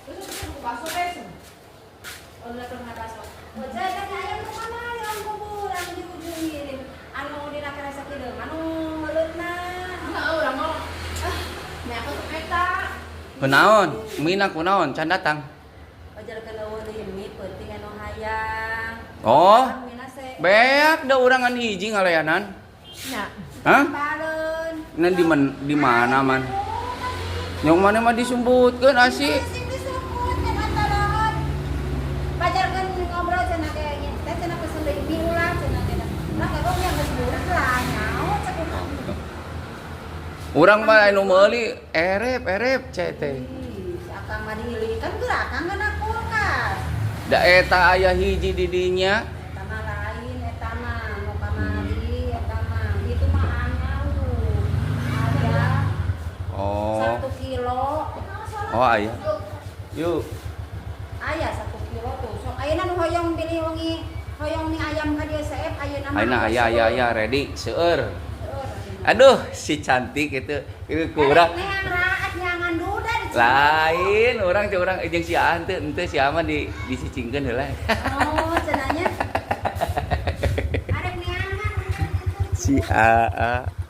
Terus aku bakso teh. Oh, ulah bakso. Ojek kan aya nu kamari ang kuburan di ujung ngirim. Anu dina keresek hideung, anu meleutna. Enggak, urang mau. Ah, nya aku sok eta. Kunaon? Mina kunaon? Can datang. Pajarkeun eueuh deui mie peuting anu hayang. Oh. Mina se. Beak da urang ngan hiji ngalayanan. Nya. Hah? Paleun. Nah, di mana man? Nyong mana mah disumbutkeun asi. Sing disumbutkeun antara. Pajarkeun ngobrol cenah ge teh cenah pesen deui mie ulah cenah teh. Lah kagok nya geus burik lah nyaho cek urang. Urang mah anu meuli erep erep cek teh. Ih, si Akang mah dihilihkeun geura Akang kana kulkas. Da eta aya hiji di dinya. Eta mah lain eta mah nu kamari eta mah itu mah anyar. Ada Oh. 1 kilo. Oh aya. Yuk. Aya 1 kilo tuh. Sok ayeuna nu hoyong bilih wengi hoyong mie ayam ka dieu seep ayeuna mah. Ayeuna aya aya aya ready seueur. Seueur ayeuna. Aduh, si cantik itu kurang. Erek neang raat nyangan duda di Lain orang teh urang jeung si Aan teh henteu si Aman di disicingkeun heula. Oh, cenahnya. Arek neangan. Si AA.